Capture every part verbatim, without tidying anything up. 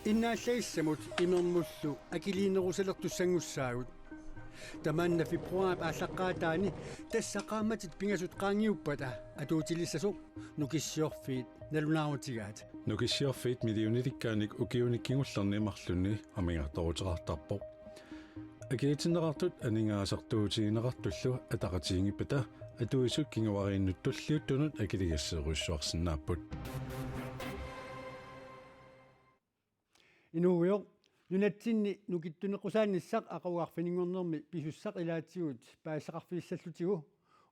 Innaallagissamut imermullu akiliinerusalertussanngussagut. Tamanna februaarip aallaqqaataani, tassa qaammatit pingasut qaangiuppata, atuutilissasoq Nukissiorfiit nalunaarutigaat. Nukissiorfiit millionilikkaanik ukiuni kingullerni marlunni amigartooruteqartarpoq. Akigitinneqartut aningaasartuutigineqartullu ataqatigiinngippat atuisut kinguariinnut tulliuttunut akiligasseerujussuarsinnaapput. Inuugujoq, nunatsinni nukittuneqqusaannissaq aqagu arfininngornermi pisussaq ilaatigut paasisaqarfigissallutigu,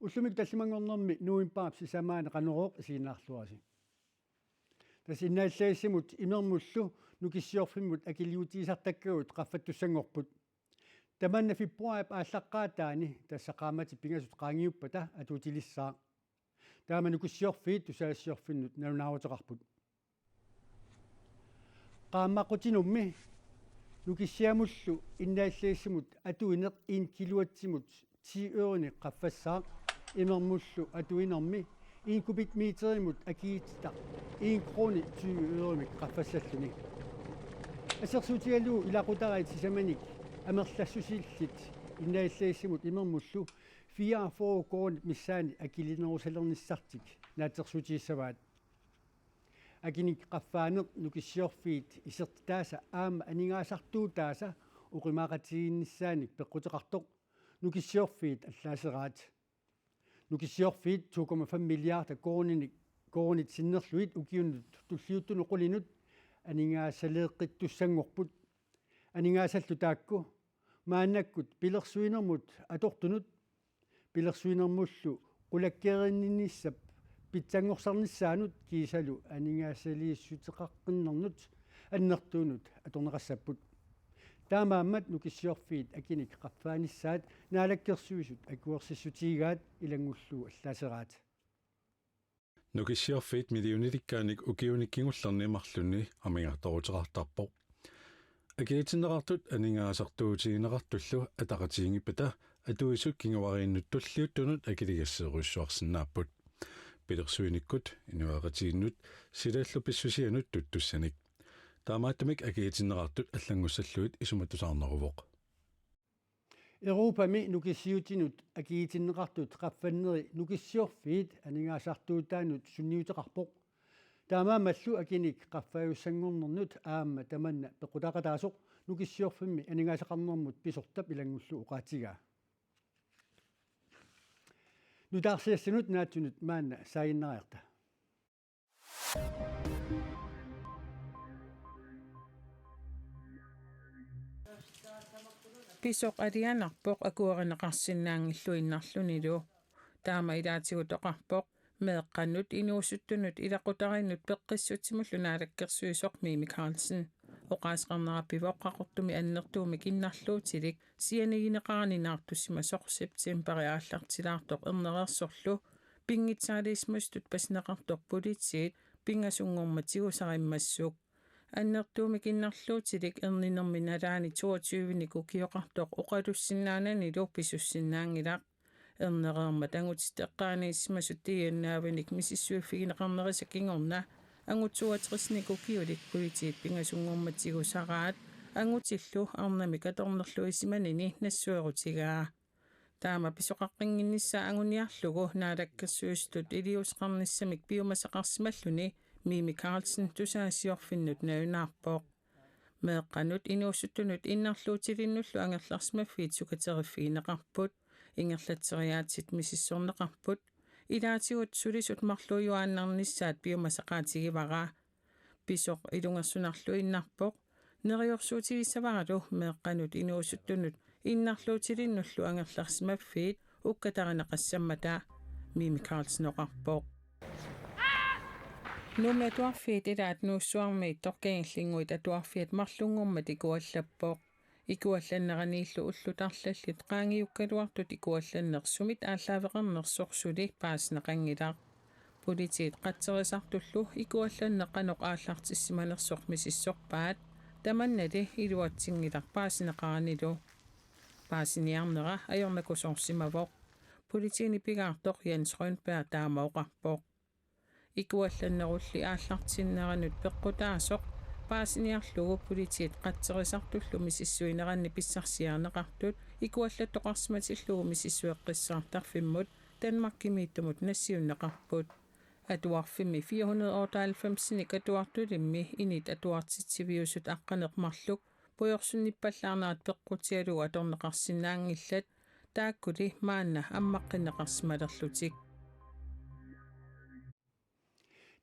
ullumikkut tallimanngornermi novembarip sisamaani Qanorooq isiginnaarluarisi. Tassa innaallagissamut imermullu Nukissiorfimmut akiliutigisartakkagut qaffattussanngorput. Tamanna februaarip aallaqqaataani, tassa qaammatit pingasut qaangiuppata, atuutilissaaq. Taama Nukissiorfiit tusagassiorfinnut nalunaaruteqarput. Qaammaqutinummi Nukissiamullu innaallagissamut atuineq en kiluatsimut ti ørenik qaffassaaq, imermullu atuinermi en kubikmeterimut akigititaq en krone tyve øremik qaffassalluni. Assersuutigalugu ilaqutariit sisamanik amerlassusillit innaallagissamut imermullu fireogfyrre koruunit missaanni akiliinerusalernissartik naatsorsuutigissavaat. Akinik qaffaaneq Nukissiorfiit isertitaasa aamma aningaasartuutaasa oqimaaqatigiinnissaanik peqquteqartoq Nukissiorfiit allaaseraat. Nukissiorfiit to komma fem milliarder koruuninik, koruunit sinnerlugit ukiunut tulliuttunut qulinut aningaasaleeqqittussanngorput. Aningaasallu taakku maannakkut pilersuinermut atortunut, pilersuinermullu qulakkeerinninnissap pitsanngorsarnissaanut kiisalu aningaasaliissuteqaqqinnernut annertuunut atorneqassapput. Taamaammat Nukissiorfiit akinik qaffaanissaat Naalakkersuisut akuersissutigigaat ilanngullugu allaaseraat. Nukissiorfiit millionilikkaanik ukiuni kingullerni marlunni amigartooruteqartarpoq. Akigitinneqartut aningaasartuutigineqartullu ataqatigiinngippat atuisut kinguariinnut tulliuttunut akiligasseerujussuarsinnaapput. Pilersuinikkut, inuiaqatigiinnut, silallu pissusianut tuttussanik. Taamaattumik akigitinneqartut allanngussallugit isumattusaarneruvoq. Europami nukissiutinut akigitinneqartut qaffanneri Nukissiorfiit aningaasartuutaannut sunniuteqarpoq. Taamaammallu akinik qaffaajussanngornernut aamma tamanna peqqutaaqataasoq Nukissiorfimmi aningaasaqarnermut pisortap ilanngullugu oqaatigaa. Nutaarsiassanut naatsunut maanna saaginnariarta. Pisoq alianarpoq akuerineqarsinnaanngilluinnarlunilu. Taama ilaatigut oqarpoq meeqqanut inuusuttunut ilaqutariinnut peqqissutsimullu naalakkersuisoq Mimi Karlsen. Oqaaseqarnera pivoq Qaqortumi annertuumik innarluutilik sianigineqarani naartussimasoq septembarip aallartilaartoq ernereersorlu pinngitsaaliissimasup paasineqartoq politiit pingasunngormat tigusarimmassuk. Annertuumik innarluutilik erninermi nalaani toogtyvenik ukioqartoq oqalussinnaananilu pisussinnaanngilaq. Ernereermat angutitseqqaaniissimasut D N A-vinik misissuiffigineqarnerisa kingorna angut toogtresnik ukiulik politiit pingasunngormat tigusaraat angutillu arnamik atornerluisimanini nassuerutigaa. Taama pisoqaqqinnginnissaa anguniarlugu naalakkersuisutut iliuuseqarnissamik piumasaqarsimalluni Mimi Karlsen tusagassiorfinnut nalunaarpoq. Meeqqanut inuusuttunut innarluutilinnullu angerlarsimaffiit sukateriffigineqarput, ingerlatseriaatsit misissorneqarput, ilaatigut sulisut marluujuaannarnissaat piumasaqaatigivara. Pisoq ilungersunarlu innarpoq, neriorsuutigissavaralu meeqqanut inuusuttunut innarluutilinnullu angerlarsimaffiit ukkatarineqassammata, Mimi Karlsen oqarpoq. Nuummi Atuarfiit ilaat Nuussuarmiittoq kingullinnguit atuarfiat marlunngormat ikuallappoq. Ikuallanneraniillu ullut arlallit qaangiukkaluartut ikuallanneq sumit aallaaveqarnersoq suli paasineqanngilaq. Politiit qatserisartullu ikuallanneq qanoq aallartissimanersoq misissorpaat, tamannali iluatsinngilaq paasineqaranilu. Paasiniarnera ajornakusoorsimavoq. Politiini pigaartoq Jens Rønberg taama oqarpoq. Ikuallannerulli aallartinneranut peqqutaasoq Paasiniarlugu politiit qatserisartullu misissuineranni pissarsiarineqartut ikuallattoqarsimatillugu misissueqqissaartarfimmut Danmarkimiittumut nassiunneqarput. Atuarfimmi fire hundrede og otteoghalvfemsinik atuartulimmi init atuartitsiviusut aqqaneq-marluk pujorsunnippallaarnerat peqqutigalugu atorneqarsinnaanngillat, taakkuli maanna ammaqqinneqarsimalerlutik.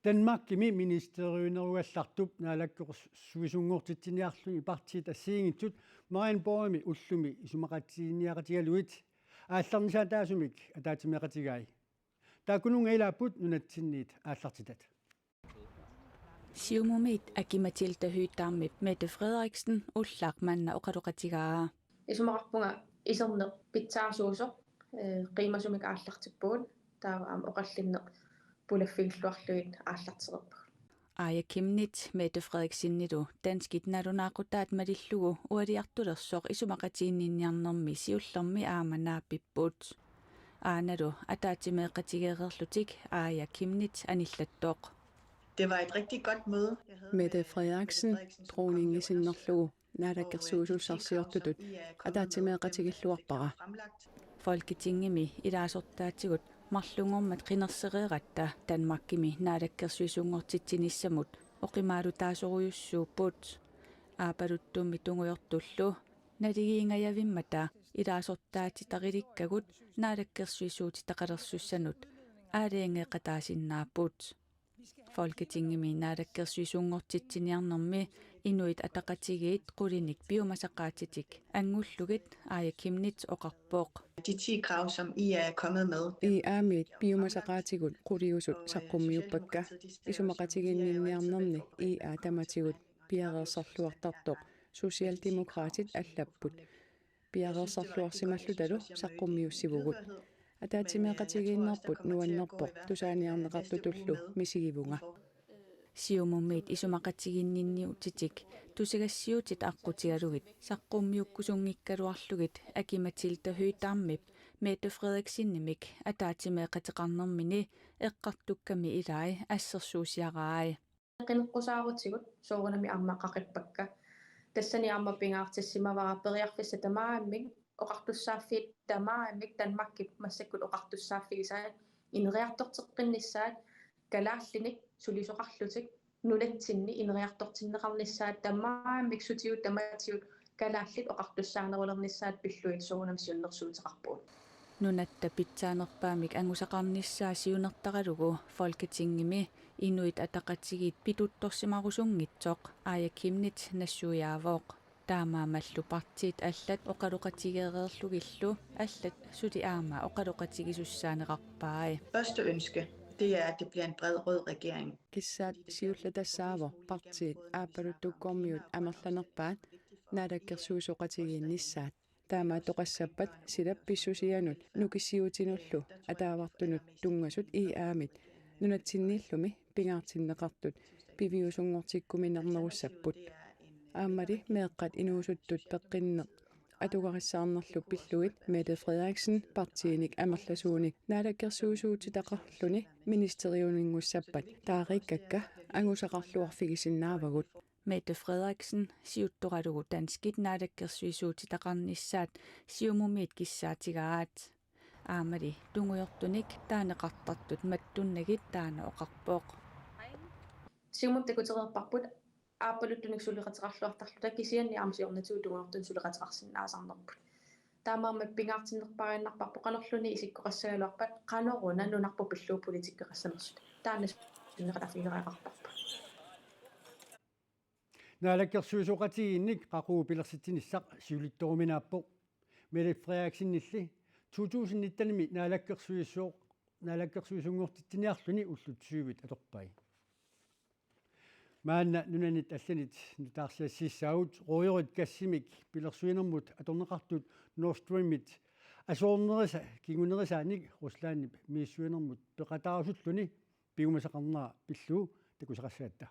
Danmarkimi ministeriunerugallartup naalakkersuisunngortitsiniarluni partiit assigiinngitsut Marienborgimi ullumi isumaqatigiinniaqatigalugit aallarnisaataasumik ataatsimeeqatigai. Taakkununnga ilaapput nunatsinniit aallartitat. Siumumiit Aki-Matilda Høegh-Damip Mette Frederiksen ullaamanna oqaloqatigaa. Isumaqarpunga iserneq pitsaasuusoq, eh, qiimasumik aallartippugut, taava aamma oqallinneq pulaffigilluarlugit aallartereerpagut. Aaja Chemnitz Mette Frederiksenilu danskit nalunaaqutaat malillugu ualiartulersoq isumaqatiginninniarnermi siullermi aamma naapipput. Aanalu ataatsimeeqatigeereerlutik Aaja Chemnitz anillattoq. Det var et rigtig godt møde, jeg havde Mette med Frederiksen, Frederiksen, som kom dronningi hjem, og sinnerlugu naalakkersuisussarsiortutut ataatsimeeqatigilluarpara. Folketingimi ilaasortaatigut marlunngormat qinersereeratta Danmarkimi naalakkersuisunngortitsinissamut oqimaalutaasorujussuupput. Aappaluttummi tungujortullu naligiingajavimmata ilaasortaatitarilikkagut naalakkersuisuutitaqalersussanut aalajangeeqataasinnaapput. Folketingimi naalakkersuisunngortitsiniarnermi Inuit Ataqatigiit qulinik piumasaqaatitik angullugit Aaja Chemnitz oqarpoq. De ti krav, som I A er kommet med. I A-miit piumasaqaatigut quliusut saqqummiuppakka. Isumaqatiginninniarnerni I A tamatigut piareersarluartartoq Socialdemokraatit allapput. Piareersarluarsimallutalu saqqummiussivugut. Ataatsimeeqatigiinnerput nuannerpoq tusaaniarneqartutullu misigivunga. Siumumiit isumaqatiginninniutitik tusagassiuutit aqqutigalugit saqqummiukkusunngikkaluarlugit Aki-Matilda Høegh-Damip Mette Frederiksenimik ataatsimeeqateqarnermini eqqartukkami ilai assersuusiarai. Qineqqusaarutigut soorunami aamma qaqippakka. Tassani aamma pingaartissimavara periarfissat tamarmik oqartussaaffiit tamarmik Danmarkip massakkut oqartussaaffigisai ineriartorteqqinnissaat kalaallinik sulisoqarlutik nunatsinni ineriartortinneqarnissaat tamarmik sutigut tamatigut kalaallit oqartussaanerulernissaat pillugit soorunami siunnersuuteqarpugut. Nunatta pitsaanerpaamik angusaqarnissaa siunertaralugu Folketingimi Inuit Ataqatigiit pituttorsimarusunngitsoq Aaja Chemnitz nassuiaavoq. Taamaammallu partiit allat oqaloqatigeereerlugillu allat suli aamma oqaloqatigisussaaneqarpai. Første ønske, det er, at det bliver en bred rød regering. Kissaat siullatassaavoq partiit aappaluttukkormiut amerlanerpaat naalakkersuisooqatigiinnissaat. Taamaattoqassappat silap pissusianut nukissiuutinullu ataavartunut tunngasut I A-mit nunatsinniillumi pingaartinneqartut piviusunngortikkuminarnerussapput. Aammali meeqqat inuusuttut peqqinneq atugarissaarnerlu pillugit Mette Frederiksen partiinik amerlasuunik naalakkersuisuutitaqarluni ministeriuninngussappata taariikkakka angusaqarluarfigisinnaavagut. Mette Frederiksen siuttoralugu danskit naalakkersuisuutitaqarnissaat Siumumiit kissaatigaat. Aammali tungujortunik taaneqartartut mattunnagit taanna oqarpoq. Siumut takutereerparput aappaluttunik suleqateqarluartarluta kisianni aamma siornatigut tungujortunik suleqateqarsinnaasarnerput. Taamaammat pingaartinnerpaariinnarparput qanorluunniit isikkoqassagaluarpat qanoruna nunarput pillugu politikkeqassanersut. Taanna sunneqataaffigereerparput. Naalakkersuisooqatigiinnik qaqugu pilersitsinissaq siulittoruminaappoq. Mette Frederiksenilli to tusind nittenimi naalakkersuisooq naalakkersuisunngortitsiniarluni ullut syvit atorpai. Maanna nunanit allanit nutaarsiassiissaagut, rygeryt gassimik pilersuinermut atorneqartut Nord Streamit asoornerisa kingunerisaanik Ruslandip misissuinermut peqataarusulluni piumasaqarnera pillugu takusaqassagatta.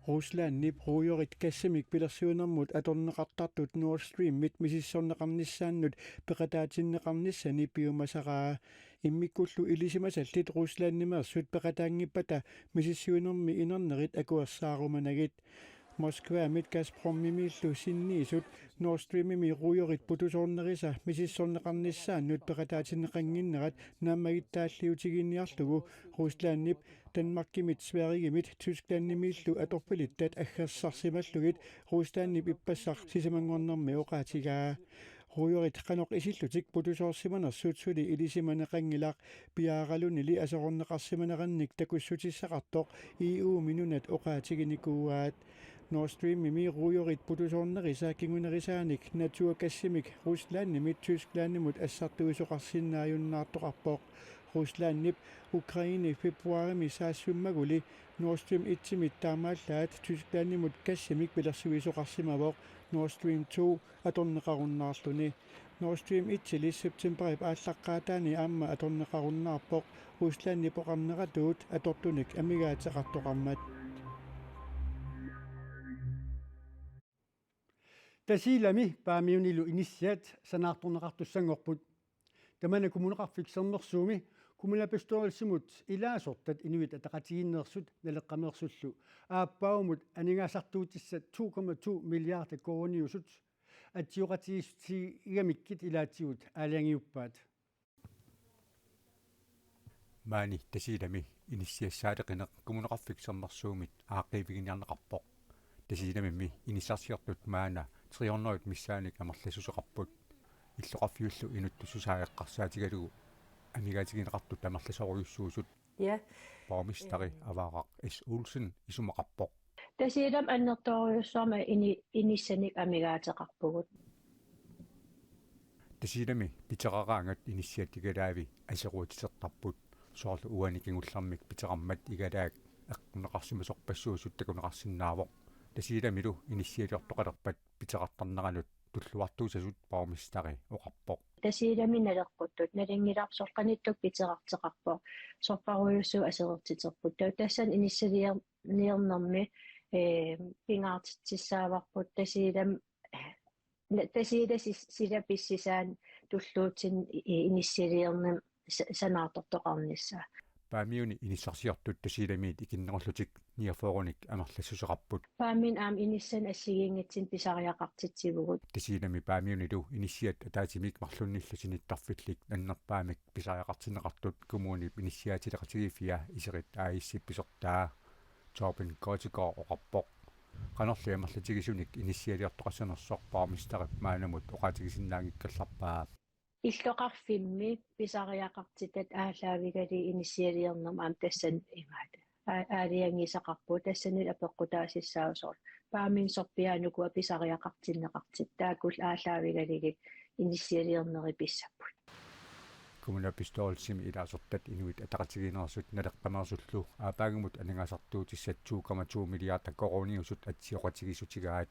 Ruslandip ruujorit gassimik pilersuinermut atorneqartartut Nord Streamit misissorneqarnissaannut peqataatinneqarnissani piumasaraa. Immikkullu ilisimasallit Ruslandimeersut peqataanngippata misissuinermi inernerit akuersaarumanagit. Moskvamit Gazpromimiillu sinniisut Nord Streamimi ruujorit putusoornerisa misissorneqarnissaannut peqataatinneqannginnerat naammagittaalliutiginiarlugu Ruslandip Danmarkimit, Sverigemit Tysklandimiillu atorfilittat aggersarsimallugit Ruslandip ippassaq sisamanngornermi oqaatigaa. Ruujorit qanoq isillutik putusoorsimanersut suli ilisimaneqanngilaq, piaaralunili aserorneqarsimanerannik takussutissaqartoq E U-mi nunat oqaatiginikuuaat. Nord Streamimi ruujorit putusoornerisa kingunerisaanik naturgassimik Ruslandimit Tysklandimut assartuisoqarsinnaajunnaartoqarpoq. Ruslandip Ukrainep februarimi saassummaguli Nord Stream etsimit taamaallaat Tysklandimut gassimik pilersuisoqarsimavoq Nord Stream to atorneqarunnaarluni. Nord Stream etili septembarip aallaqqaataani aamma atorneqarunnaarpoq Ruslandip oqarneratuut atortunik amigaateqartoqarmat. Tasiilami Paamiunilu inissiat sanaartorneqartussanngorput. Tamanna Kommuneqarfik Sermersuumi kommunalbestyrelsimut ilaasortat Inuit Ataqatigiinneersut Naleqqameersullu aappaagumut aningaasartuutissat to komma to milliarder koruuniusut atsioqatigiissutigigamikkit ilaatigut aalajangiuppaat. Maani Tasiilami inissiassaaleqineq Kommuneqarfik Sermersuumit aaqqiiviginiarneqarpoq. Tasiilamimi inissarsiortut maanna tre hundrede missaannik amerlassuseqarput. Illoqarfiullu inuttussusaa eqqarsaatigalugu amigaatigineqartut amerlasoorujussuusut. Ja. Borgmesteri Avaaraq S. Olsen isumaqarpoq. Tasiilami annertoorujussuarmik ini-, inissanik amigaateqarpugut. Tasiilami piteraraangat inissiat igalaavi aseruutitertarput, soorlu uani kingullermik piterarmat igalaat eqqunneqarsimasorpassuusut takuneqarsinnaavoq. Tasiilamilu inissialiortoqalerpat piterartarneranut tulluartuusasut borgmesteri oqarpoq. Tasiilami naleqquttut nalunngilarput soorlu qanittut piterarteqarpoq, sorparujussuit aserortiterput. Taava tassani inissalier-, niornermi, ee, pingaartitsissaavarput Tasiilami, na-, Tasiilami sis-, sila pissisaanik tulluuttunik i-, inissaliornermi sa-, sanaartortoqarnissaa. Paamiuni inissarsiortut Tasiilamiit ikinnerullutik niogfyrrenik amerlassuseqarput. Paamiuni aamma inissanik assigiinngitsunik pisariaqartitsivugut. Tasiilami Paamiunilu inissiat ataatsimik marlunnillu sinittarfillit annerpaamik pisariaqartinneqartut kommunip inissiaatileqatigiiffia Iserit A/S-ip pisortaa Torben Gottegaard oqarpoq. Qanorli amerlatigisunik inissialiortoqassanersoq borgmesterip maannamut oqaatigisinnaanngikkallarpaa. Illoqarfimmi pisariaqartitat aallaavigalugit inissialiornermi aamma tassani imaat. Aa-, aalajangiisaqarpugut tassanilu apeqqutaasussaasoq. Paamiuni sorpiaanukua pisariaqartinneqartut. Taakku aallaavigalugit inissialiornerit pissapput. Kommunalbestyrelsimi ilaasortat Inuit Ataqatigiinneersut Naleqqameersullu aappaagumut aningaasartuutissat to komma to milliarder koruuniusut atsioqatigiissutigaat.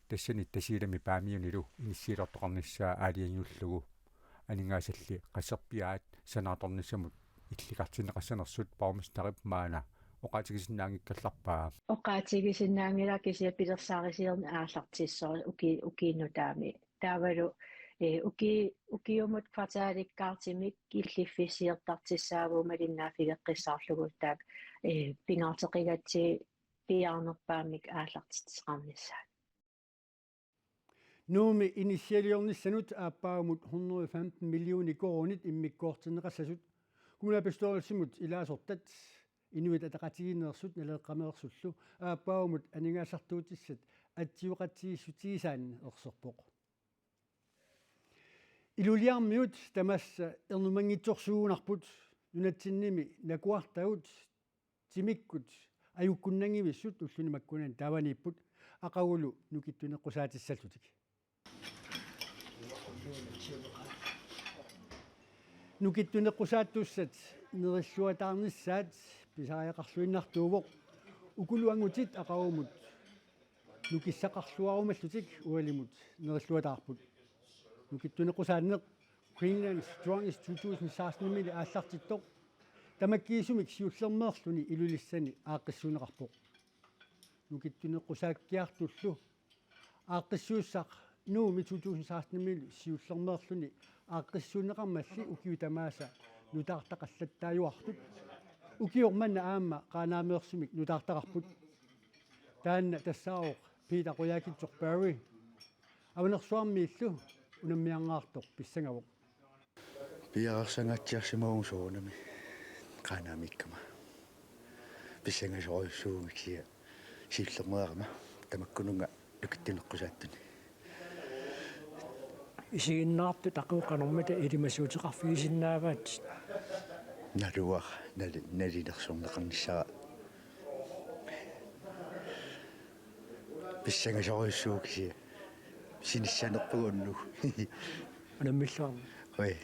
Tassani Tasiilami Paamiunilu inissialiortoqarnissaa aalajangiullugu aningaasalli qasserpiaat sanaartornissamut illikartinneqassanersut borgmesterip maanna oqaatigisinnaanngikkallarpaa. Oqaatigisinnaanngilaq kisianni pilersaarusiorneq aallartissaaq uki-, ukiup nutaami. Taavalu, ee, uki-, ukiumut kvartalikkaartumik killiffissiortartussaavugut malinnaaffigeqqissaarlugu taakku, ee, pingaartoqqigatsigit piaarnerpaamik aallartitseqarnissaat. Nuummi inissialiornissanut aappaagumut hundrede femten millioner koruunit immikkoortinneqassasut kommunalbestyrelsimut ilaasortat Inuit Ataqatigiinneersut Naleqqameersullu aappaagumut aningaasartuutissat atsioqatigiissutigisaanni erserpoq. Ilulissarmiut tamassa ernumanngitsorsuugunarput, nunatsinnimi nakuartagut timikkut ajukkunnanngivissut ulluni makkunani taavaniipput aqagulu nukittuneqqusaatissallutik. Nukittuneqqusaattussat nerilluataarnissaat pisariaqarluinnartuuvoq, ukulu angutit aqagumut nukissaqarluarumallutik ualimut nerilluataarput. Nukittuneqqusaanneq Greenland's Strongest to tusind seksten-imili aallartittoq tamakkiisumik siullermeerluni Ilulissani aaqqissuunneqarpoq. Nukittuneqqusaakkiartullu aaqqissuussaq Nuummi to tusind seksten-imilu siullermeerluni aaqqissuunneqarmalli ukiut tamaasa nutaartaqallattaajuartut. Ukioq manna aamma Qaanaameersumik nutaartaqarput. Taanna tassaavoq Peter Qujaukitsoq Berry Avanersuarmiillu unammiarngaartoq pissangavoq. Piareersangaatsiarsimavunga soorunami Qaanaamiikkama. Pissangasorujussuuvunga kisianni siullermeerama tamakkununnga nukittuneqqusaattuni. Isiginnaartut aqagu qanormita ilimasuuteqarfigisinnaavaat? Naluara nali nalilersorneqarnissara. Pissangasorujussuuvoq kisianni sinissanerpagut unnugu. Unammilluarmi. Oi.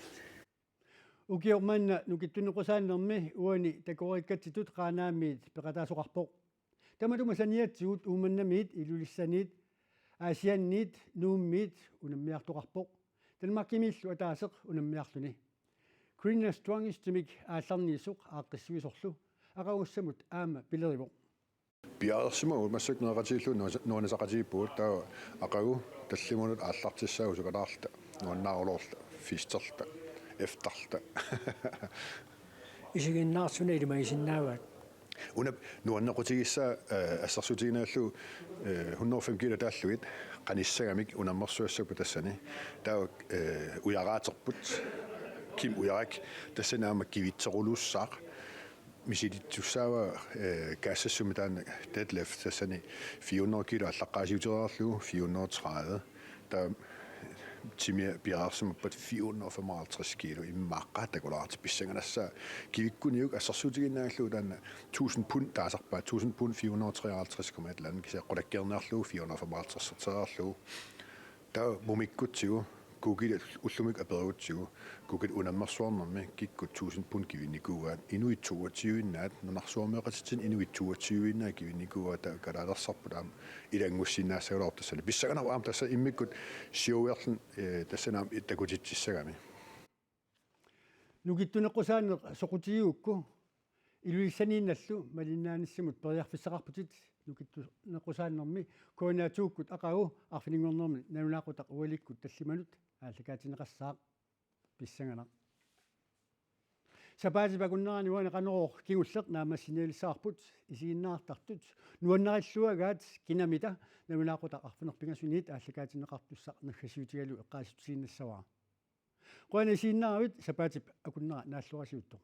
Ukioq manna nukittuneqqusaannermi uani takorikkatsitut Qaanaamiit peqataasoqarpoq. Tamatuma saniatigut Uummannamiit, Ilulissaniit, Aasianniit, Nuummiit unammiartoqarpoq. Danmarkimiillu ataaseq unammiarluni. Greenland's Strongest-imik aallarniisoq aaqqissuisorlu aqagussamut aamma pilerivoq. Piareersimavugut massakkut nunaqqatigiillu nuanna-, nuannisaqatigiippugut, taava aqagu tallimanut aallartissaavoq sukalaarluta, nuannaaruloorluta, festerluta, efterluta. Isiginnaartut suna ilimagisinnaavaat? Una nuannequtigissaa, eh, assersuutigiinnarlugu, eh, hundrede og fem kilo taallugit qanissagamik unammersuassapput tassani. Taava, eh, ujaraaterput, Kim Ujarak, tassani aamma kivitseruluussaaq. Misilittussaavaa, eh, kaassassummi taanna deadlift tassani fire hundrede kilo aallaqqaasiutereerlugu, fire hundrede og tredive. Taava timia piareersimappat fire hundrede og femoghalvtreds kilo, immaqqa takulaartoq pissanganassaaq. Kivikkuniuk assersuutigiinnarlugu taanna tusind pund taasarpaat, tusind pund, fire hundrede og treoghalvtreds komma et eller andet, kisianni qulakkeerniarlugu fire hundrede og femoghalvtreds-ertereerlugu. Taava mumikkutsigu, Google ullumikkut apererutsigu, Google unammersuarnermi kikkut tusind pund kivinnikuuaat, inuit toogtyve-innaat, nunarsuarmioqatitsinnut inuit toogtyve-innaat kivinnikuuaat, taava kalaalersarput aamma ilanngussinnaassagalortoq tassani. Pissanganarpoq aamma tassa immikkut showeriarluni, eh, tassani aamma takutitsissagami. Nukittuneqqusaaneq soqutigigukku Ilulissaniinnallu malinnaanissamut periarfissaqarputit. Nukittuneqqusaanermi K N R to-kkut aqagu arfininngornermi nalunaaqutaq ualikkut tallimanut aallakaatinneqassaaq. Pissanganaq. Sapaatip akunnerani uani Qanorooq kingulleq naammassiniaalissavarput. Isiginnaartartut nuannarilluagaat kinamita nalunaaqutaq arfineq-pingasuniit aallakaatinneqartussaq naggasiutigalugu eqqaasitsissutigiinnassavara. Qujanaq isiginnaaravit, sapaatip akunnera naallorisiuttoq.